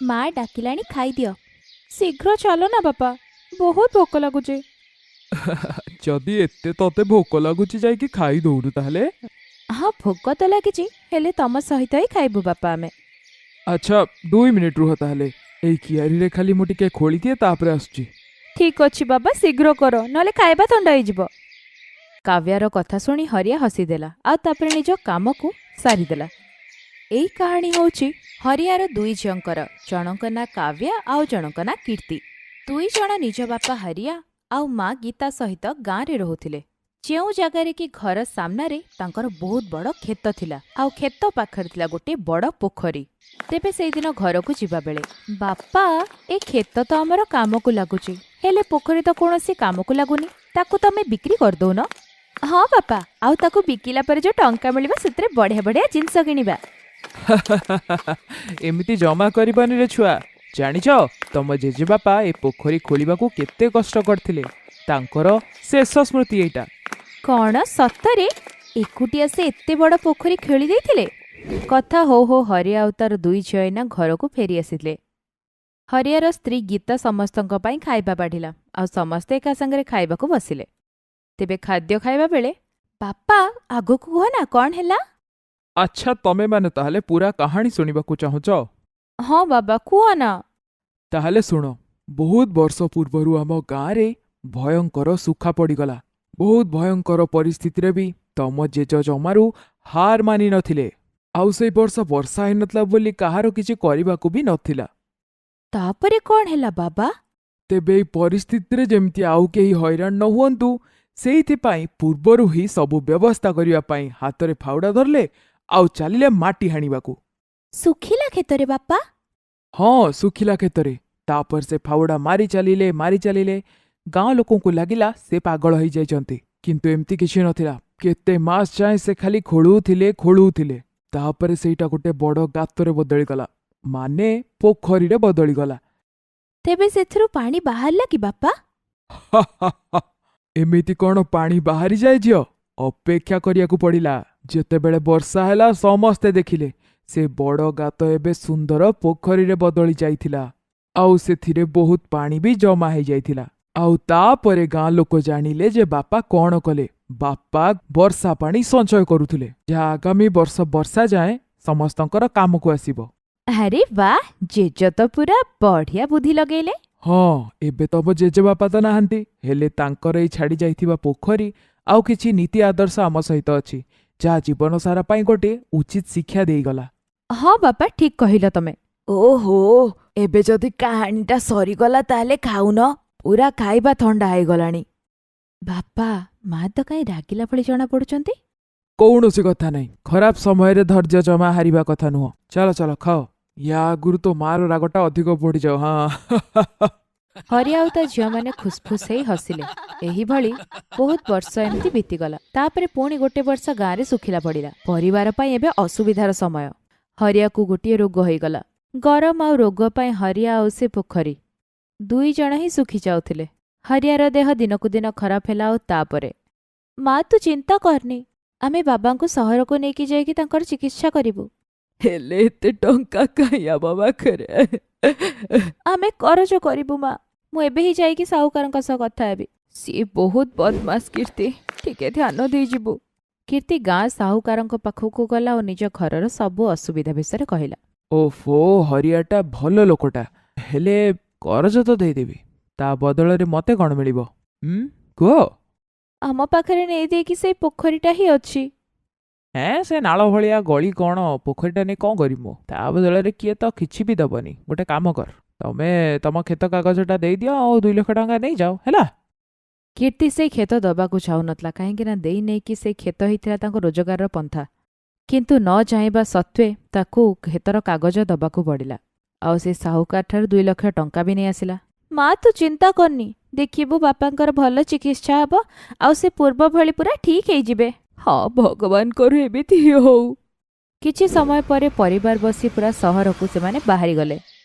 ମା ଡାକିଲାଣି, ଖାଇଦିଅ। ଶୀଘ୍ର ଚାଲ ନା ବାପା, ବହୁତ ଭୋକ ଲାଗୁଛି। ଯଦି ଏତେ ତତେ ଭୋକ ଲାଗୁଛି, ଯାଇକି ଖାଇ ଦଉନୁ ତାହେଲେ। ହଁ, ଭୋକ ତ ଲାଗିଛି, ହେଲେ ତମ ସହିତ ହିଁ ଖାଇବୁ ବାପା ଆମେ। ଆଚ୍ଛା, 2 ମିନିଟ୍ ରୁହ ତାହେଲେ। ଏଇ କିଆରିରେ ଖାଲି ମୁଁ ଟିକେ ଖୋଳିଦିଏ, ତାପରେ ଆସୁଛି। ଠିକ୍ ଅଛି ବାବା, ଶୀଘ୍ର କର, ନହେଲେ ଖାଇବା ଥଣ୍ଡା ହେଇଯିବ। କାવ્ୟାର କଥା ଶୁଣି ହରିଆ ହସିଦେଲା ଆଉ ତାପରେ ନିଜ କାମକୁ ସାରିଦେଲା। ଏଇ କାହାଣୀ ହେଉଛି ହରିଆର 2 ଝିଅଙ୍କର, ଜଣଙ୍କ ନାଁ କାવ્ୟା ଆଉ ଜଣଙ୍କ ନାଁ କୀର୍ତ୍ତି। 2 ଜଣ ନିଜ ବାପା ହରିଆ ଆଉ ମା ଗୀତା ସହିତ ଗାଁରେ ରହୁଥିଲେ, ଯେଉଁ ଜାଗାରେ କି ଘର ସାମ୍ନାରେ ତାଙ୍କର ବହୁତ ବଡ଼ କ୍ଷେତ ଥିଲା ଆଉ କ୍ଷେତ ପାଖରେ ଥିଲା ଗୋଟିଏ ବଡ଼ ପୋଖରୀ। ତେବେ ସେଇଦିନ ଘରକୁ ଯିବା ବେଳେ, ବାପା, ଏ କ୍ଷେତ ତ ଆମର କାମକୁ ଲାଗୁଛି, ହେଲେ ପୋଖରୀ ତ କୌଣସି କାମକୁ ଲାଗୁନି, ତାକୁ ତମେ ବିକ୍ରି କରିଦଉନ? ହଁ ବାପା, ଆଉ ତାକୁ ବିକିଲା ପରେ ଯୋଉ ଟଙ୍କା ମିଳିବ ସେଥିରେ ବଢ଼ିଆ ବଢ଼ିଆ ଜିନିଷ କିଣିବା। ଏମିତି ଜମା କରିବନି ରେ ଛୁଆ। ଜାଣିଛ, ତମ ଜେଜେବାପା ଏ ପୋଖରୀ ଖୋଳିବାକୁ କେତେ କଷ୍ଟ କରିଥିଲେ? ତାଙ୍କର ଶେଷ ସ୍ମୃତି ଏଇଟା। କ'ଣ ସତରେ ଏକୁଟିଆ ସେ ଏତେ ବଡ଼ ପୋଖରୀ ଖୋଳି ଦେଇଥିଲେ? କଥା ହଉ ହଉ ହରିଆ ଆଉ ତାର 2 ଝିଅ ଏଇନା ଘରକୁ ଫେରି ଆସିଥିଲେ। ହରିଆର ସ୍ତ୍ରୀ ଗୀତା ସମସ୍ତଙ୍କ ପାଇଁ ଖାଇବା ବାଢ଼ିଲା ଆଉ ସମସ୍ତେ ଏକା ସାଙ୍ଗରେ ଖାଇବାକୁ ବସିଲେ। ତେବେ ଖାଦ୍ୟ ଖାଇବା ବେଳେ, ବାପା, ଆଗକୁ କୁହ ନା, କ'ଣ ହେଲା? ଆଚ୍ଛା, ତମେମାନେ ତାହେଲେ ପୁରା କାହାଣୀ ଶୁଣିବାକୁ ଚାହୁଁଛ? ହଁ ବାବା, କୁହ ନା। ତାହେଲେ ଶୁଣ। ବହୁତ ବର୍ଷ ପୂର୍ବରୁ ଆମ ଗାଁରେ ଭୟଙ୍କର ସୁଖା ପଡ଼ିଗଲା। ବହୁତ ଭୟଙ୍କର ପରିସ୍ଥିତିରେ ବି ତମ ଜେଜ ଜମାରୁ ହାର ମାନି ନଥିଲେ। ଆଉ ସେଇ ବର୍ଷ ବର୍ଷା ହେଇନଥିଲା ବୋଲି କାହାର କିଛି କରିବାକୁ ବି ନଥିଲା। ତାପରେ କ'ଣ ହେଲା ବାବା? ତେବେ ଏଇ ପରିସ୍ଥିତିରେ ଯେମିତି ଆଉ କେହି ହଇରାଣ ନ ହୁଅନ୍ତୁ, ସେଇଥିପାଇଁ ପୂର୍ବରୁ ହିଁ ସବୁ ବ୍ୟବସ୍ଥା କରିବା ପାଇଁ ହାତରେ ଫାଉଡ଼ା ଧରିଲେ ଆଉ ଚାଲିଲେ ମାଟି ହାଣିବାକୁ। ଶୁଖିଲା କ୍ଷେତରେ ବାପା? ହଁ, ଶୁଖିଲା କ୍ଷେତରେ। ତାପରେ ସେ ଫାଉଡ଼ା ମାରି ଚାଲିଲେ, ମାରି ଚାଲିଲେ। ଗାଁ ଲୋକଙ୍କୁ ଲାଗିଲା ସେ ପାଗଳ ହେଇଯାଇଛନ୍ତି, କିନ୍ତୁ ଏମିତି କିଛି ନଥିଲା। କେତେ ମାସ ଯାଏଁ ସେ ଖାଲି ଖୋଳୁଥିଲେ, ଖୋଳୁଥିଲେ। ତାପରେ ସେଇଟା ଗୋଟେ ବଡ଼ ଗାତରେ ବଦଳିଗଲା, ମାନେ ପୋଖରୀରେ ବଦଳିଗଲା। ତେବେ ସେଥିରୁ ପାଣି ବାହାରିଲା କି ବାପା? ଏମିତି କ'ଣ ପାଣି ବାହାରିଯାଏ ଝିଅ? ଅପେକ୍ଷା କରିବାକୁ ପଡ଼ିଲା। ଯେତେବେଳେ ବର୍ଷା ହେଲା, ସମସ୍ତେ ଦେଖିଲେ ସେ ବଡ଼ ଗାତ ଏବେ ସୁନ୍ଦର ପୋଖରୀରେ ବଦଳି ଯାଇଥିଲା ଆଉ ସେଥିରେ ବହୁତ ପାଣି ବି ଜମା ହେଇଯାଇଥିଲା। ଆଉ ତାପରେ ଗାଁ ଲୋକ ଜାଣିଲେ ଯେ ବାପା କ'ଣ କଲେ। ବାପା ବର୍ଷା ପାଣି ସଞ୍ଚୟ କରୁଥିଲେ, ଯାହା ଆଗାମୀ ବର୍ଷ ବର୍ଷା ଯାଏଁ ସମସ୍ତଙ୍କର କାମକୁ ଆସିବ। ଆରେ ବାଃ, ଜେଜ ତ ପୁରା ବଢ଼ିଆ ବୁଦ୍ଧି ଲଗେଇଲେ। ହଁ, ଏବେ ତମ ଜେଜେବାପା ତ ନାହାନ୍ତି, ହେଲେ ତାଙ୍କର ଏଇ ଛାଡ଼ି ଯାଇଥିବା ପୋଖରୀ ଆଉ କିଛି ନୀତି ଆଦର୍ଶ ଆମ ସହିତ ଅଛି, ଯାହା ଜୀବନ ସାରା ପାଇଁ ଗୋଟେ ଉଚିତ ଶିକ୍ଷା ଦେଇଗଲା। ହଁ ବାପା, ଠିକ୍ କହିଲ ତମେ। ଓହୋ, ଏବେ ଯଦି କାହାଣୀଟା ସରିଗଲା ତାହେଲେ ଖାଉନ, ପୁରା ଖାଇବା ଥଣ୍ଡା ହେଇଗଲାଣି। ବାପା, ମା ତ କାହିଁ ରାଗିଲା ଭଳି ଜଣା ପଡୁଛନ୍ତି। କୌଣସି କଥା ନାହିଁ। ଖରାପ ସମୟରେ ଧୈର୍ଯ୍ୟ ଜମା ହାରିବା କଥା ନୁହଁ। ଚାଲ ଚାଲ, ଖାଅ। ୟା ଆଗରୁ ତୋ ମାର ରାଗଟା ଅଧିକ ବଢିଯାଉ। ହଁ। ହରିଆ ଆଉ ତା ଝିଅମାନେ ଖୁସଫୁସ ହେଇ ହସିଲେ। ଏହିଭଳି ବହୁତ ବର୍ଷ ଏମିତି ବିତିଗଲା। ତାପରେ ପୁଣି ଗୋଟେ ବର୍ଷ ଗାଁରେ ଶୁଖିଲା ପଡ଼ିଲା। ପରିବାର ପାଇଁ ଏବେ ଅସୁବିଧାର ସମୟ। ହରିଆକୁ ଗୋଟିଏ ରୋଗ ହେଇଗଲା। ଗରମ ଆଉ ରୋଗ ପାଇଁ ହରିଆ ଆଉ ସେ ପୋଖରୀ 2 ଜଣ ହିଁ ଶୁଖି ଯାଉଥିଲେ। ହରିଆର ଦେହ ଦିନକୁ ଦିନ ଖରାପ ହେଲା। ଆଉ ତାପରେ, ମା, ତୁ ଚିନ୍ତା କରନି, ଆମେ ବାବାଙ୍କୁ ସହରକୁ ନେଇକି ଯାଇକି ତାଙ୍କର ଚିକିତ୍ସା କରିବୁ। ହେଲେ ଏତେ ଟଙ୍କା କାହିଁ ଆମ ପାଖରେ? ଆମେ କରଜ କରିବୁ ମା। ମୁଁ ଏବେ ହିଁ ଯାଇକି ସାହୁକାରଙ୍କ ସହ କଥା ହେବି। ସିଏ ବହୁତ ବଦମାସ କୀର୍ତ୍ତି, ଟିକେ ଧ୍ୟାନ ଦେଇଯିବୁ। କୀର୍ତ୍ତି ଗାଁ ସାହୁକାରଙ୍କ ପାଖକୁ ଗଲା ଓ ନିଜ ଘରର ସବୁ ଅସୁବିଧା ବିଷୟରେ କହିଲା। ଓଫୋ, ହରିଆଟା ଭଲ ଲୋକଟା। ହେଲେ କରଜ ତ ଦେଇଦେବି, ତା ବଦଳରେ ମତେ କ'ଣ ମିଳିବ କୁହ? ଆମ ପାଖରେ ନେଇ ଦେଇକି ସେଇ ପୋଖରୀଟା ହିଁ ଅଛି। ହେଁ, ସେ ନାଳ ଭଳିଆ ଗଳି କ'ଣ ପୋଖରୀଟା ନେଇ କ'ଣ କରିବି ମୁଁ? ତା ବଦଳରେ କିଏ ତ କିଛି ବି ଦବନି। ଗୋଟେ କାମ କର, ତମେ ତମ କ୍ଷେତ କାଗଜଟା ଦେଇଦିଅ ଆଉ 2 ଲକ୍ଷ ଟଙ୍କା ନେଇଯାଅ, ହେଲା? କୀର୍ତ୍ତି ସେଇ କ୍ଷେତ ଦବାକୁ ଚାହୁଁନଥିଲା, କାହିଁକି ନା ଦେଇ ନେଇକି ସେଇ କ୍ଷେତ ହେଇଥିଲା ତାଙ୍କ ରୋଜଗାରର ପନ୍ଥା। କିନ୍ତୁ ନ ଚାହିଁବା ସତ୍ତ୍ୱେ ତାକୁ କ୍ଷେତର କାଗଜ ଦବାକୁ ପଡ଼ିଲା ଆଉ ସେ ସାହୁକାର ଠାରୁ 2 ଲକ୍ଷ ଟଙ୍କା ବି ନେଇ ଆସିଲା। ମା, ତୁ ଚିନ୍ତା କରନି, ଦେଖିବୁ ବାପାଙ୍କର ଭଲ ଚିକିତ୍ସା ହବ ଆଉ ସେ ପୂର୍ବ ଭଳି ପୁରା ଠିକ୍ ହେଇଯିବେ। ହଁ, ଭଗବାନ କରୁ ଏମିତି ହଉ। କିଛି ସମୟ ପରେ ପରିବାର ବସି ପୁରା ସହରକୁ ସେମାନେ ବାହାରିଗଲେ।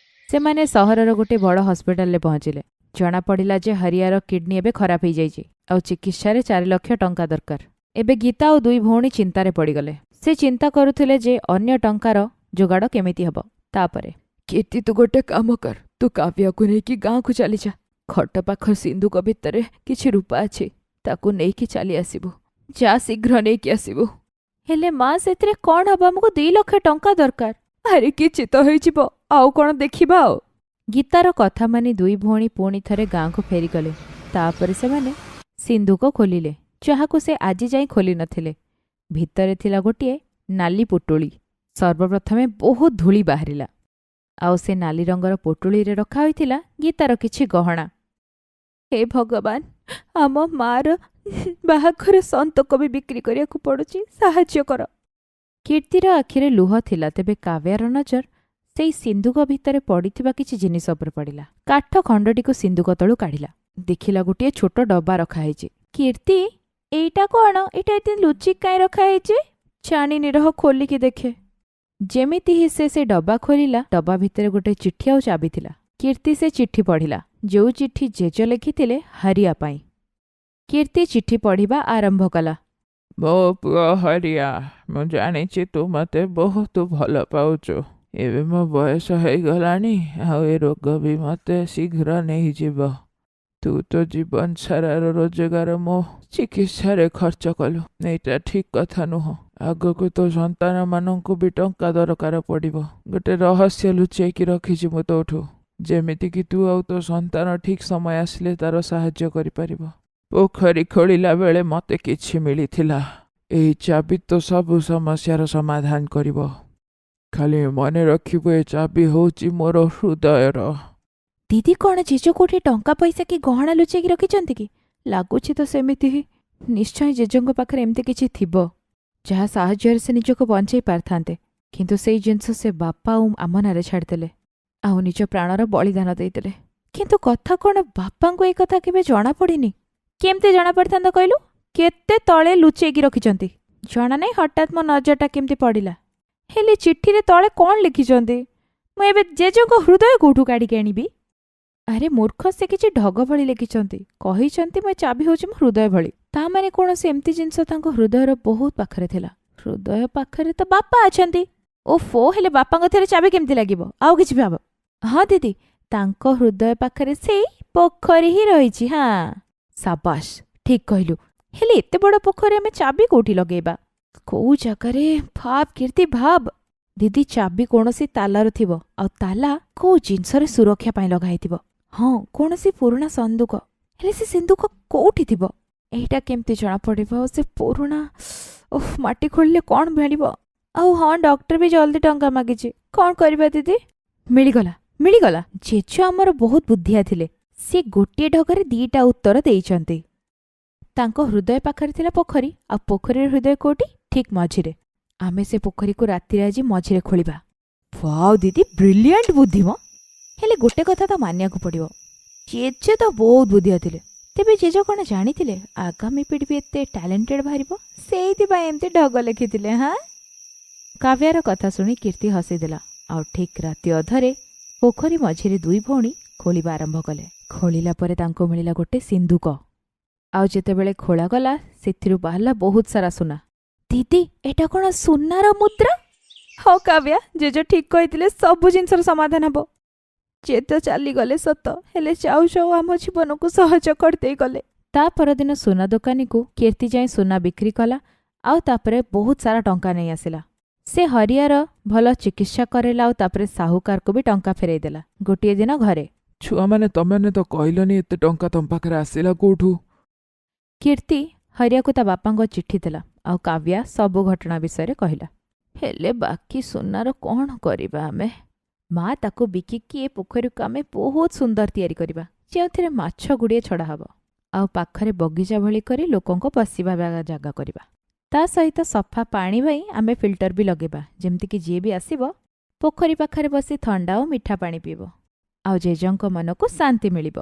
ସେମାନେ ସହରର ଗୋଟେ ବଡ଼ ହସ୍ପିଟାଲରେ ପହଞ୍ଚିଲେ। ଜଣାପଡ଼ିଲା ଯେ ହରିଆର କିଡନୀ ଏବେ ଖରାପ ହେଇଯାଇଛି ଆଉ ଚିକିତ୍ସାରେ 4 ଲକ୍ଷ ଟଙ୍କା ଦରକାର। ଏବେ ଗୀତା ଆଉ 2 ଭଉଣୀ ଚିନ୍ତାରେ ପଡ଼ିଗଲେ। ସେ ଚିନ୍ତା କରୁଥିଲେ ଯେ ଅନ୍ୟ ଟଙ୍କାର ଯୋଗାଡ଼ କେମିତି ହେବ। ତାପରେ କୀର୍ତ୍ତି, ତୁ ଗୋଟେ କାମ କର, ତୁ କାବ୍ୟାକୁ ନେଇକି ଗାଁକୁ ଚାଲିଯା। ଖଟ ପାଖ ସିନ୍ଧୁକ ଭିତରେ କିଛି ରୂପା ଅଛି, ତାକୁ ନେଇକି ଚାଲି ଆସିବୁ। ଯା, ଶୀଘ୍ର ନେଇକି ଆସିବୁ। ହେଲେ ମା, ସେଥିରେ କ'ଣ ହବ? ଆମକୁ 2 ଲକ୍ଷ ଟଙ୍କା ଦରକାର। ଆରେ, କିଛି ତ ହେଇଯିବ, ଆଉ କ'ଣ ଦେଖିବା ଆଉ। ଗୀତାର କଥା ମାନି ଦୁଇ ଭଉଣୀ ପୁଣି ଥରେ ଗାଁକୁ ଫେରିଗଲେ। ତାପରେ ସେମାନେ ସିନ୍ଧୁକ ଖୋଲିଲେ, ଯାହାକୁ ସେ ଆଜି ଯାଏଁ ଖୋଲି ନଥିଲେ। ଭିତରେ ଥିଲା ଗୋଟିଏ ନାଲି ପୁଟୁଳି। ସର୍ବପ୍ରଥମେ ବହୁତ ଧୂଳି ବାହାରିଲା, ଆଉ ସେ ନାଲି ରଙ୍ଗର ପୁଟୁଳିରେ ରଖା ହୋଇଥିଲା ଗୀତାର କିଛି ଗହଣା। ହେ ଭଗବାନ, ଆମ ମାର ବାହାଘର ସନ୍ତକ ବି ବିକ୍ରି କରିବାକୁ ପଡୁଛି, ସାହାଯ୍ୟ କର। କୀର୍ତ୍ତିର ଆଖିରେ ଲୁହ ଥିଲା। ତେବେ କାવ્ୟାର ନଜର ସେଇ ସିନ୍ଧୁକ ଭିତରେ ପଡ଼ିଥିବା କିଛି ଜିନିଷ ଉପରେ ପଡ଼ିଲା। କାଠ ଖଣ୍ଡଟିକୁ ସିନ୍ଧୁକ ତଳୁ କାଢ଼ିଲା, ଦେଖିଲା ଗୋଟିଏ ଛୋଟ ଡବା ରଖାହେଇଛି। କୀର୍ତ୍ତି, ଏଇଟା କ'ଣ? ଏଇଟା ଏତେ ଲୁଚିକି କାଇଁ ରଖାହେଇଛି? ଜାଣିନି, ରହ ଖୋଲିକି ଦେଖେ। ଯେମିତି ହିଁ ସେ ସେ ଡବା ଖୋଲିଲା, ଡବା ଭିତରେ ଗୋଟେ ଚିଠି ଆଉ ଚାବି ଥିଲା। କୀର୍ତ୍ତି ସେ ଚିଠି ପଢ଼ିଲା, ଯୋଉ ଚିଠି ଜେଜ ଲେଖିଥିଲେ ହରିଆ ପାଇଁ। କୀର୍ତ୍ତି ଚିଠି ପଢ଼ିବା ଆରମ୍ଭ କଲା। ମୋ ପୁଅ ହରିଆ, ମୁଁ ଜାଣିଛି ତୁ ମତେ ବହୁତ ଭଲ ପାଉଛୁ। ଏବେ ମୋ ବୟସ ହେଇଗଲାଣି ଆଉ ଏ ରୋଗ ବି ମତେ ଶୀଘ୍ର ନେଇଯିବ। ତୁ ତୋ ଜୀବନ ସାରାର ରୋଜଗାର ମୋ ଚିକିତ୍ସାରେ ଖର୍ଚ୍ଚ କଲୁ, ଏଇଟା ଠିକ କଥା ନୁହଁ। ଆଗକୁ ତୋ ସନ୍ତାନମାନଙ୍କୁ ବି ଟଙ୍କା ଦରକାର ପଡ଼ିବ। ଗୋଟେ ରହସ୍ୟ ଲୁଚେଇକି ରଖିଛି ମୁଁ ତୋଠୁ, ଯେମିତିକି ତୁ ଆଉ ତୋ ସନ୍ତାନ ଠିକ ସମୟ ଆସିଲେ ତାର ସାହାଯ୍ୟ କରିପାରିବ। ପୋଖରୀ ଖୋଳିଲା ବେଳେ ମତେ କିଛି ମିଳିଥିଲା। ଏଇ ଚାବି ତୋ ସବୁ ସମସ୍ୟାର ସମାଧାନ କରିବ। ଖାଲି ମନେ ରଖିବୁ, ଏ ଚାବି ହଉଛି ମୋର ହୃଦୟର। ଦିଦି, କ'ଣ ଜେଜ କୋଉଠି ଟଙ୍କା ପଇସା କି ଗହଣା ଲୁଚେଇକି ରଖିଛନ୍ତି କି? ଲାଗୁଛି ତ ସେମିତି ହିଁ। ନିଶ୍ଚୟ ଜେଜେଙ୍କ ପାଖରେ ଏମିତି କିଛି ଥିବ, ଯାହା ସାହାଯ୍ୟରେ ସେ ନିଜକୁ ବଞ୍ଚେଇ ପାରିଥାନ୍ତେ। କିନ୍ତୁ ସେଇ ଜିନିଷ ସେ ବାପା ଆଉ ଆମ ନାଁରେ ଛାଡ଼ିଦେଲେ ଆଉ ନିଜ ପ୍ରାଣର ବଳିଦାନ ଦେଇଦେଲେ। କିନ୍ତୁ କଥା କ'ଣ, ବାପାଙ୍କୁ ଏଇ କଥା କେବେ ଜଣାପଡ଼ିନି? କେମିତି ଜଣାପଡ଼ିଥାନ୍ତା କହିଲୁ? କେତେ ତଳେ ଲୁଚେଇକି ରଖିଛନ୍ତି, ଜଣା ନାହିଁ ହଠାତ୍ ମୋ ନଜରଟା କେମିତି ପଡ଼ିଲା। ହେଲେ ଚିଠିରେ ତଳେ କ'ଣ ଲେଖିଛନ୍ତି? ମୁଁ ଏବେ ଜେଜେଙ୍କ ହୃଦୟ କୋଉଠୁ କାଢ଼ିକି ଆଣିବି? ଆରେ ମୂର୍ଖ, ସେ କିଛି ଢଗ ଭଳି ଲେଖିଛନ୍ତି। କହିଛନ୍ତି, ମୋ ଚାବି ହେଉଛି ମୋ ହୃଦୟ ଭଳି। ତା ମାନେ କୌଣସି ଏମିତି ଜିନିଷ ତାଙ୍କ ହୃଦୟର ବହୁତ ପାଖରେ ଥିଲା। ହୃଦୟ ପାଖରେ ତ ବାପା ଅଛନ୍ତି। ଓଫୋ, ହେଲେ ବାପାଙ୍କ ଦେହରେ ଚାବି କେମିତି ଲାଗିବ? ଆଉ କିଛି ଭାବ। ହଁ ଦିଦି, ତାଙ୍କ ହୃଦୟ ପାଖରେ ସେଇ ପୋଖରୀ ହିଁ ରହିଛି। ହଁ, ସାବାସ, ଠିକ୍ କହିଲୁ। ହେଲେ ଏତେ ବଡ଼ ପୋଖରୀ ଆମେ ଚାବି କୋଉଠି ଲଗେଇବା? କୋଉ ଜାଗାରେ? ଭାବ କୀର୍ତ୍ତି, ଭାବ। ଦିଦି, ଚାବି କୌଣସି ତାଲାରୁ ଥିବ, ଆଉ ତାଲା କୋଉ ଜିନିଷରେ ସୁରକ୍ଷା ପାଇଁ ଲଗା ହେଇଥିବ। ହଁ, କୌଣସି ପୁରୁଣା ସନ୍ଦୁକ। ହେଲେ ସେ ସିନ୍ଦୁକ କୋଉଠି ଥିବ, ଏଇଟା କେମିତି ଜଣାପଡ଼ିବ? ସେ ପୁରୁଣା, ଓଃ, ମାଟି ଖୋଳିଲେ କ'ଣ ମିଳିବ? ଆଉ ହଁ, ଡକ୍ଟର ବି ଜଲ୍ଦି ଟଙ୍କା ମାଗିଛି, କ'ଣ କରିବା ଦିଦି? ମିଳିଗଲା, ମିଳିଗଲା! ଜେଜ ଆମର ବହୁତ ବୁଦ୍ଧିଆ ଥିଲେ। ସେ ଗୋଟିଏ ଢଗରେ ଦିଟା ଉତ୍ତର ଦେଇଛନ୍ତି। ତାଙ୍କ ହୃଦୟ ପାଖରେ ଥିଲା ପୋଖରୀ, ଆଉ ପୋଖରୀର ହୃଦୟ କୋଉଠି? ଠିକ୍ ମଝିରେ। ଆମେ ସେ ପୋଖରୀକୁ ରାତିରେ ଆଜି ମଝିରେ ଖୋଳିବା। ୱାଓ ଦିଦି, ବ୍ରିଲିଆଣ୍ଟ ବୁଦ୍ଧି ମ! ହେଲେ ଗୋଟେ କଥା ତ ମାନିବାକୁ ପଡ଼ିବ, ଜେଜେ ତ ବହୁତ ବୁଦ୍ଧିଆ ଥିଲେ। ତେବେ ଜେଜ କ'ଣ ଜାଣିଥିଲେ ଆଗାମୀ ପିଢ଼ି ବି ଏତେ ଟ୍ୟାଲେଣ୍ଟେଡ୍ ବାହାରିବ? ସେଇଥିପାଇଁ ଏମିତି ଢଗ ଲେଖିଥିଲେ। ହଁ। କାવ્ୟାର କଥା ଶୁଣି କୀର୍ତ୍ତି ହସିଦେଲା। ଆଉ ଠିକ୍ ରାତି ଅଧରେ ପୋଖରୀ ମଝିରେ ଦୁଇ ଭଉଣୀ ଖୋଳିବା ଆରମ୍ଭ କଲେ। ଖୋଳିଲା ପରେ ତାଙ୍କୁ ମିଳିଲା ଗୋଟେ ସିନ୍ଧୁକ, ଆଉ ଯେତେବେଳେ ଖୋଳାଗଲା ସେଥିରୁ ବାହାରିଲା ବହୁତ ସାରା ସୁନା। ଦିଦି, ଏଇଟା କ'ଣ ସୁନାର ମୁଦ୍ରା? ହଁ କାବ୍ୟା, ଜେଜ ଠିକ୍ କହିଥିଲେ, ସବୁ ଜିନିଷର ସମାଧାନ ହବ। ଜେଜ ଚାଲିଗଲେ ସତ, ହେଲେ ଯାଉ ଯାଉ ଆମ ଜୀବନକୁ ସହଜ କରିଦେଇ ଗଲେ। ତା ପରଦିନ ସୁନା ଦୋକାନୀକୁ କୀର୍ତ୍ତି ଯାଇ ସୁନା ବିକ୍ରି କଲା, ଆଉ ତାପରେ ବହୁତ ସାରା ଟଙ୍କା ନେଇ ଆସିଲା। ସେ ହରିଆର ଭଲ ଚିକିତ୍ସା କରେଇଲା, ଆଉ ତାପରେ ସାହୁକାରକୁ ବି ଟଙ୍କା ଫେରେଇ ଦେଲା। ଗୋଟିଏ ଦିନ ଘରେ ଛୁଆମାନେ, ତମେମାନେ ତ କହିଲନି ଏତେ ଟଙ୍କା ତମ ପାଖରେ ଆସିଲା କୋଉଠୁ? କୀର୍ତ୍ତି ହରିଆକୁ ତା ବାପାଙ୍କ ଚିଠି ଦେଲା, ଆଉ କାବ୍ୟା ସବୁ ଘଟଣା ବିଷୟରେ କହିଲା। ହେଲେ ବାକି ସୁନାର କ'ଣ କରିବା ଆମେ? ମା, ତାକୁ ବିକିକି ଏ ପୋଖରୀକୁ ଆମେ ବହୁତ ସୁନ୍ଦର ତିଆରି କରିବା, ଯେଉଁଥିରେ ମାଛ ଗୁଡ଼ିଏ ଛଡ଼ା ହବ, ଆଉ ପାଖରେ ବଗିଚା ଭଳି କରି ଲୋକଙ୍କ ବସିବା ଜାଗା କରିବା। ତା ସହିତ ସଫା ପାଣି ପାଇଁ ଆମେ ଫିଲ୍ଟର ବି ଲଗେଇବା, ଯେମିତିକି ଯିଏ ବି ଆସିବ ପୋଖରୀ ପାଖରେ ବସି ଥଣ୍ଡା ଆଉ ମିଠା ପାଣି ପିଇବ, ଆଉ ଜେଜେଙ୍କ ମନକୁ ଶାନ୍ତି ମିଳିବ।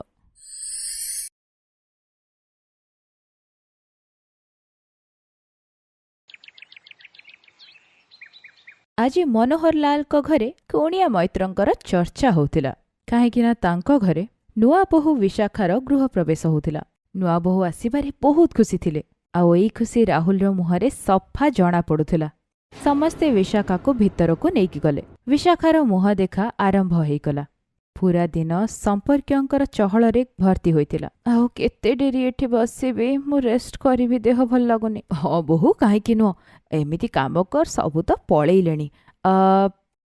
ଆଜି ମନୋହରଲାଲଙ୍କ ଘରେ କୁଣିଆ ମୈତ୍ରଙ୍କର ଚର୍ଚ୍ଚା ହେଉଥିଲା, କାହିଁକିନା ତାଙ୍କ ଘରେ ନୂଆ ବୋହୂ ବିଶାଖାର ଗୃହପ୍ରବେଶ ହେଉଥିଲା। ନୂଆ ବୋହୂ ଆସିବାରେ ବହୁତ ଖୁସି ଥିଲେ, ଆଉ ଏଇ ଖୁସି ରାହୁଲର ମୁହଁରେ ସଫା ଜଣା ପଡୁଥିଲା। ସମସ୍ତେ ବିଶାଖାକୁ ଭିତରକୁ ନେଇକି ଗଲେ। ବିଶାଖାର ମୁହଁ ଦେଖା ଆରମ୍ଭ ହେଇଗଲା। ପୁରା ଦିନ ସମ୍ପର୍କୀୟଙ୍କର ଚହଳରେ ଭର୍ତ୍ତି ହୋଇଥିଲା। ଆଉ କେତେ ଡେରି ଏଠି ବସିବି ମୁଁ? ରେଷ୍ଟ କରିବି, ଦେହ ଭଲ ଲାଗୁନି। ହଁ ବୋହୂ, କାହିଁକି ନୁହଁ, ଏମିତି କାମ କର, ସବୁ ତ ପଳେଇଲେଣି,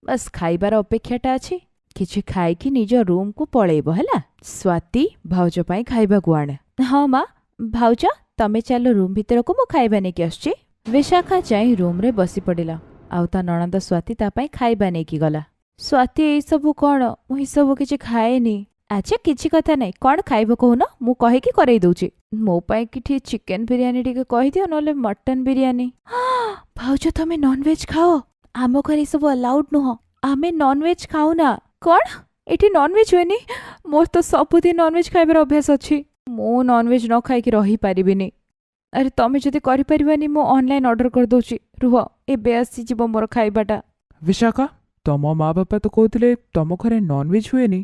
ବାସ୍ ଖାଇବାର ଅପେକ୍ଷାଟା ଅଛି। କିଛି ଖାଇକି ନିଜ ରୁମ୍କୁ ପଳେଇବ, ହେଲା? ସ୍ୱାତି, ଭାଉଜ ପାଇଁ ଖାଇବାକୁ ଆଣେ। ହଁ ମା। ଭାଉଜ, ତମେ ଚାଲ ରୁମ୍ ଭିତରକୁ, ମୁଁ ଖାଇବା ନେଇକି ଆସୁଛି। ବିଶାଖା ଯାଇ ରୁମ୍ରେ ବସି ପଡ଼ିଲା ଆଉ ତା ନଣନ୍ଦ ସ୍ୱାତି ତା ପାଇଁ ଖାଇବା ନେଇକି ଗଲା। ସ୍ୱାତି, ଏଇସବୁ କ'ଣ? ମୁଁ ଏସବୁ କିଛି ଖାଏନି। ଆଚ୍ଛା, କିଛି କଥା ନାହିଁ, କ'ଣ ଖାଇବ କହୁନ, ମୁଁ କହିକି କରେଇ ଦଉଛି। ମୋ ପାଇଁ କିଛି ଚିକେନ ବିରିୟାନୀ ଟିକେ କହିଦିଅ, ନହେଲେ ମଟନ ବିରିୟାନୀ। ଭାଉଜ, ତମେ ନନଭେଜ୍ ଖାଅ? ଆମ ଘରେ ଏସବୁ ଆଲାଉଡ୍ ନୁହଁ, ଆମେ ନନଭେଜ୍ ଖାଉନା। କ'ଣ, ଏଠି ନନଭେଜ୍ ହୁଏନି? ମୋର ତ ସବୁଦିନ ନନଭେଜ୍ ଖାଇବାର ଅଭ୍ୟାସ ଅଛି, ମୁଁ ନନଭେଜ୍ ନ ଖାଇକି ରହିପାରିବିନି। ଆରେ ତମେ ଯଦି କରିପାରିବନି, ମୁଁ ଅନଲାଇନ୍ ଅର୍ଡର କରିଦେଉଛି, ରୁହ, ଏବେ ଆସିଯିବ ମୋର ଖାଇବାଟା। ବିଶାଖା, ତମ ମା ବାପା ତ କହୁଥିଲେ ତମ ଘରେ ନନଭେଜ୍ ହୁଏନି,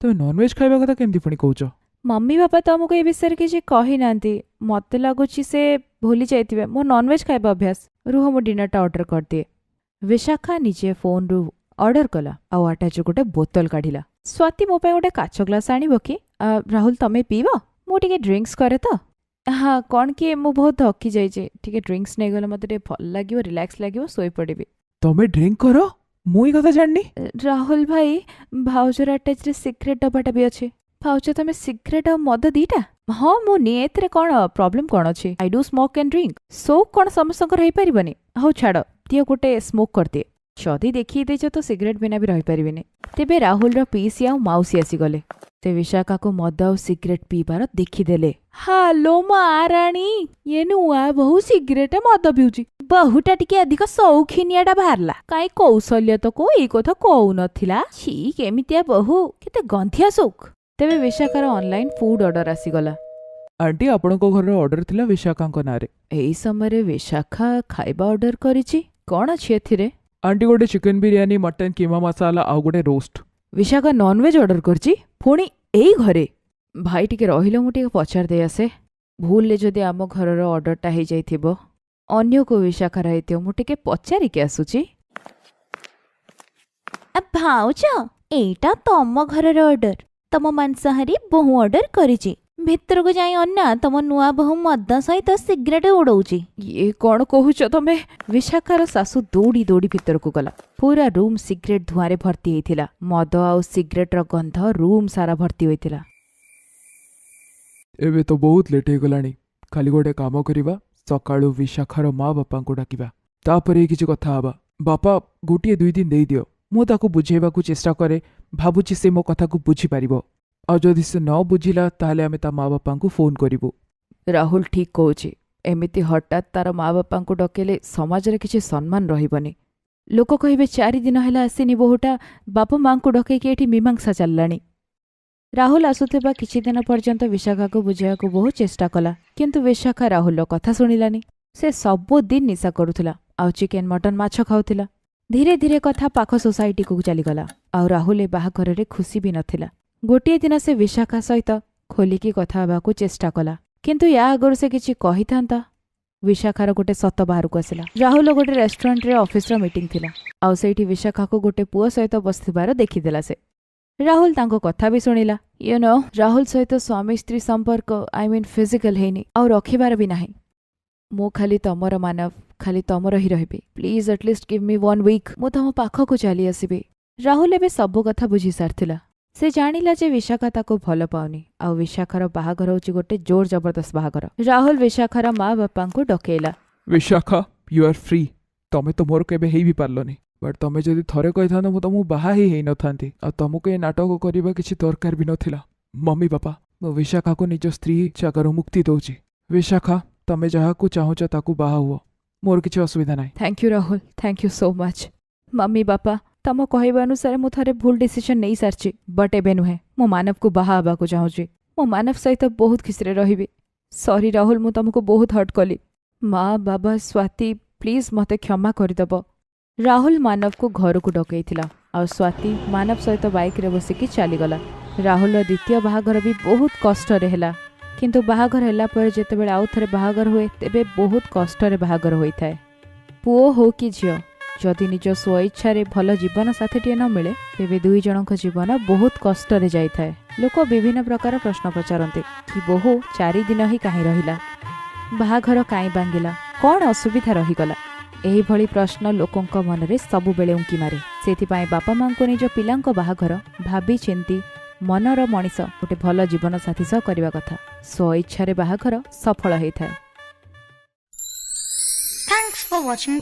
ତମେ ନନଭେଜ୍ ଖାଇବା କଥା କେମିତି ପୁଣି କହୁଛ? ମମି ବାପା ତ ଆମକୁ ଏ ବିଷୟରେ କିଛି କହିନାହାନ୍ତି। ମୋତେ ଲାଗୁଛି ସେ ଭୁଲି ଯାଇଥିବେ ମୋ ନନଭେଜ୍ ଖାଇବା ଅଭ୍ୟାସ। ରୁହ, ମୁଁ ଡିନରଟା ଅର୍ଡର କରିଦିଏ। ବିଶାଖା ନିଜେ ଫୋନ୍ରୁ ଅର୍ଡର କଲା ଆଉ ଆଟାଚ୍ରୁ ଗୋଟେ ବୋତଲ କାଢ଼ିଲା। ସ୍ୱାତି, ମୋ ପାଇଁ ଗୋଟେ କାଚ ଗ୍ଲାସ୍ ଆଣିବ କି? ରାହୁଲ, ତମେ ପିଇବ? ମୁଁ ଟିକେ ଡ୍ରିଙ୍କସ୍ କରେ ତ। ହଁ, କ'ଣ କି ମୁଁ ବହୁତ ଥକି ଯାଇଛି, ଟିକେ ଡ୍ରିଙ୍କସ୍ ନେଇଗଲେ ମୋତେ ଟିକେ ଭଲ ଲାଗିବ, ରିଲାକ୍ସ ଲାଗିବ, ଶୋଇପଡ଼ିବି। ତମେ ଡ୍ରିଙ୍କ କର? ମୁଁ ଏଇ କଥା ଜାଣିନି। ରାହୁଲ ଭାଇ, ଭାଉଜର ଆଟାଚ୍ରେ ସିଗାରେଟ୍ ଡବାଟା ବି ଅଛି। ଭାଉଜ, ତମେ ସିଗାରେଟ୍ ଆଉ ମଦ ଦିଟା? ହଁ, ମୁଁ ନିଏ, ଏଥିରେ କ'ଣ ପ୍ରୋବ୍ଲେମ୍ କ'ଣ ଅଛି? I do smoke and drink. ସଉକ କ'ଣ ସମସ୍ତଙ୍କର ହେଇପାରିବନି? ହଉ ଛାଡ଼, ଦିଅ ଗୋଟେ ସ୍ମୋକ୍ କରିଦିଏ। ଯଦି ଦେଖେଇ ଦେଇଛ ତ ସିଗାରେଟ୍ ବିନା ବି ରହିପାରିବିନି। ତେବେ ରାହୁଲର ପିଇସି ଆଉ ମାଉସୀ ଆସିଗଲେ। ସେ ବିଶାଖାକୁ ମଦ ଆଉ ସିଗାରେଟ୍ ପିଇବାର ଦେଖିଦେଲେ। ହାଲୋ ମା ରାଣୀ, ଇଏ ନୂଆ ବୋହୂ ସିଗାରେଟ୍ ମଦ ପିଉଛି। ବୋହୂଟା ଟିକେ ଅଧିକ ସୌଖିନିଆଟା ବାହାରିଲା। କାଇଁ କୌଶଲ୍ୟ ତ କୋଉ ଏଇ କଥା କହୁନଥିଲା। ଛି, କେମିତିଆ ବୋହୂ, କେତେ ଗନ୍ଧିଆ ସଉକ। ତେବେ ବିଶାଖାର ଅନଲାଇନ୍ ଫୁଡ୍ ଅର୍ଡର ଆସିଗଲା। ଆଣ୍ଟି, ଆପଣଙ୍କ ଘରର ଅର୍ଡର ଥିଲା ବିଶାଖାଙ୍କ ନାଁରେ। ଏଇ ସମୟରେ ବିଶାଖା ଖାଇବା ଅର୍ଡର କରିଛି। କ'ଣ ଅଛି ଏଥିରେ? ଆଣ୍ଟି, ଗୋଟେ ଚିକେନ ବିରିୟାନୀ, ମଟନ କିମା ମସାଲା ଆଉ ଗୋଟେ ରୋଷ୍ଟ। ବିଶାଖା ନନଭେଜ୍ ଅର୍ଡର କରିଛି, ପୁଣି ଏଇ ଘରେ। ଭାଇ, ଟିକେ ରହିଲ, ମୁଁ ଟିକେ ପଚାରି ଦେଇ ଆସେ। ଭୁଲରେ ଯଦି ଆମ ଘରର ଅର୍ଡରଟା ହେଇଯାଇଥିବ, ଅନ୍ୟ କୋଉ ବିଶାଖାର ହେଇଥିବ, ମୁଁ ଟିକେ ପଚାରିକି ଆସୁଛି। ଭାଉଜ, ଏଇଟା ତମ ଘରର ଅର୍ଡର, ତମ ମାଂସାହାରୀ ବୋହୂ ଅର୍ଡର କରିଛି। ଭିତରକୁ ଯାଇ ଅନା, ତମ ନୂଆ ବୋହୂ ମଦ ସହିତ ସିଗାରେଟ୍ ଉଡଉଛି। ଇଏ କ'ଣ କହୁଛ ତମେ? ବିଶାଖାର ଶାଶୁ ଦୌଡ଼ି ଦୌଡ଼ି ଭିତରକୁ ଗଲା। ପୁରା ରୁମ୍ ସିଗାରେଟ୍ ଧୂଆଁରେ ଭର୍ତ୍ତି ହେଇଥିଲା। ମଦ ଆଉ ସିଗାରେଟ୍ର ଗନ୍ଧ ରୁମ୍ ସାରା ଭର୍ତ୍ତି ହୋଇଥିଲା। ଏବେ ତ ବହୁତ ଲେଟ୍ ହେଇଗଲାଣି। ଖାଲି ଗୋଟେ କାମ କରିବା, ସକାଳୁ ବିଶାଖାର ମା ବାପାଙ୍କୁ ଡାକିବା, ତାପରେ କିଛି କଥା ହବା। ବାପା, ଗୋଟିଏ ଦୁଇ ଦିନ ଦେଇଦିଅ, ମୁଁ ତାକୁ ବୁଝେଇବାକୁ ଚେଷ୍ଟା କରେ। ଭାବୁଛି ସେ ମୋ କଥାକୁ ବୁଝିପାରିବ। ଆଉ ଯଦି ସେ ନ ବୁଝିଲା, ତାହେଲେ ଆମେ ତା ମା ବାପାଙ୍କୁ ଫୋନ୍ କରିବୁ। ରାହୁଲ ଠିକ୍ କହୁଛି। ଏମିତି ହଠାତ୍ ତାର ମା ବାପାଙ୍କୁ ଡକେଇଲେ ସମାଜରେ କିଛି ସମ୍ମାନ ରହିବନି। ଲୋକ କହିବେ 4 ଦିନ ହେଲା ଆସିନି ବୋହୂଟା, ବାପା ମାଙ୍କୁ ଡକେଇକି ଏଠି ମୀମାଂସା ଚାଲିଲାଣି। ରାହୁଲ ଆସୁଥିବା କିଛି ଦିନ ପର୍ଯ୍ୟନ୍ତ ବିଶାଖାକୁ ବୁଝେଇବାକୁ ବହୁତ ଚେଷ୍ଟା କଲା, କିନ୍ତୁ ବିଶାଖା ରାହୁଲର କଥା ଶୁଣିଲାନି। ସେ ସବୁଦିନ ନିଶା କରୁଥିଲା ଆଉ ଚିକେନ, ମଟନ, ମାଛ ଖାଉଥିଲା। ଧୀରେ ଧୀରେ କଥା ପାଖ ସୋସାଇଟିକୁ ଚାଲିଗଲା ଆଉ ରାହୁଲ ଏ ବାହାଘରରେ ଖୁସି ବି ନଥିଲା। ଗୋଟିଏ ଦିନ ସେ ବିଶାଖା ସହିତ ଖୋଲିକି କଥା ହେବାକୁ ଚେଷ୍ଟା କଲା, କିନ୍ତୁ ୟା ଆଗରୁ ସେ କିଛି କହିଥାନ୍ତା, ବିଶାଖାର ଗୋଟେ ସତ ବାହାରକୁ ଆସିଲା। ରାହୁଲ ଗୋଟେ ରେଷ୍ଟୁରାଣ୍ଟରେ ଅଫିସର ମିଟିଂ ଥିଲା ଆଉ ସେଇଠି ବିଶାଖାକୁ ଗୋଟେ ପୁଅ ସହିତ ବସିଥିବାର ଦେଖିଦେଲା ସେ। ରାହୁଲ ତାଙ୍କ କଥା ବି ଶୁଣିଲା। You know, Rahul ସହିତ ସ୍ୱାମୀ ସ୍ତ୍ରୀ ସମ୍ପର୍କ, I mean physical ହେଇନି ଆଉ ରଖିବାର ବି ନାହିଁ। ମୁଁ ଖାଲି ତମର ମାନବ, ଖାଲି ତମର ହିଁ ରହିବି। Please at least give me 1 week, ମୁଁ ତମ ପାଖକୁ ଚାଲି ଆସିବି। ରାହୁଲ ଏବେ ସବୁ କଥା ବୁଝି ସାରିଥିଲା। ସେ ଜାଣିଲା ଯେ ବିଶାଖା ତାକୁ ଭଲ ପାଉନି ଆଉ ବିଶାଖାର ବାହାଘର ହେଉଛି ଗୋଟେ ଜୋର ଜବରଦସ୍ତ ବାହାଘର। ରାହୁଲ ବିଶାଖାର ମା ବାପାଙ୍କୁ ଡକେଇଲା। Vishakha, you R free. ତମେ ତ ମୋର କେବେ ହେଇ ବି ପାରିଲନି, ବଟ୍ ତମେ ଯଦି ଥରେ କହିଥାନ୍ତ, ମୁଁ ତମକୁ ବାହା ହିଁ ହେଇନଥାନ୍ତି ଆଉ ତମକୁ ଏ ନାଟକ କରିବା କିଛି ଦରକାର ବି ନଥିଲା। ମମି ବାପା, ମୁଁ ବିଶାଖାକୁ ନିଜ ସ୍ତ୍ରୀ ଜାଗାରୁ ମୁକ୍ତି ଦଉଛି। ବିଶାଖା, ତମେ ଯାହାକୁ ଚାହୁଁଛ ତାକୁ ବାହା ହୁଅ, ମୋର କିଛି ଅସୁବିଧା ନାହିଁ। Thank you Rahul, thank you so much. Mummy ବାପା, ତମ କହିବା ଅନୁସାରେ ମୁଁ ଥରେ ଭୁଲ ଡିସିସନ୍ ନେଇସାରିଛି, ବଟ୍ ଏବେ ନୁହେଁ। ମୁଁ ମାନବକୁ ବାହା ହେବାକୁ ଚାହୁଁଛି। ମୁଁ ମାନବ ସହିତ ବହୁତ ଖୁସିରେ ରହିବି। ସରି ରାହୁଲ, ମୁଁ ତମକୁ ବହୁତ ହର୍ଟ କଲି। ମା, ବାବା, ସ୍ୱାତି, ପ୍ଲିଜ୍ ମୋତେ କ୍ଷମା କରିଦେବ। ରାହୁଲ ମାନବକୁ ଘରକୁ ଡକେଇଥିଲା ଆଉ ସ୍ୱାତି ମାନବ ସହିତ ବାଇକ୍ରେ ବସିକି ଚାଲିଗଲା। ରାହୁଲର ଦ୍ୱିତୀୟ ବାହାଘର ବି ବହୁତ କଷ୍ଟରେ ହେଲା, କିନ୍ତୁ ବାହାଘର ହେଲା ପରେ ଯେତେବେଳେ ଆଉ ଥରେ ବାହାଘର ହୁଏ, ତେବେ ବହୁତ କଷ୍ଟରେ ବାହାଘର ହୋଇଥାଏ। ପୁଅ ହଉ କି ଝିଅ, ଯଦି ନିଜ ସ୍ୱଇଚ୍ଛାରେ ଭଲ ଜୀବନ ସାଥୀଟିଏ ନ ମିଳେ, ତେବେ ଦୁଇ ଜଣଙ୍କ ଜୀବନ ବହୁତ କଷ୍ଟରେ ଯାଇଥାଏ। ଲୋକ ବିଭିନ୍ନ ପ୍ରକାର ପ୍ରଶ୍ନ ପଚାରନ୍ତି କି ବୋହୂ 4 ଦିନ ହିଁ କାହିଁ ରହିଲା, ବାହାଘର କାହିଁ ଭାଙ୍ଗିଲା, କ'ଣ ଅସୁବିଧା ରହିଗଲା। ଏହିଭଳି ପ୍ରଶ୍ନ ଲୋକଙ୍କ ମନରେ ସବୁବେଳେ ଉଙ୍କି ମାରେ। ସେଥିପାଇଁ ବାପା ମାଙ୍କୁ ନିଜ ପିଲାଙ୍କ ବାହାଘର ଭାବି ଚିନ୍ତି ମନର ମଣିଷ ଗୋଟେ ଭଲ ଜୀବନ ସାଥୀ ସହ କରିବା କଥା। ସ୍ୱଇଚ୍ଛାରେ ବାହାଘର ସଫଳ ହେଇଥାଏ। Thanks for watching.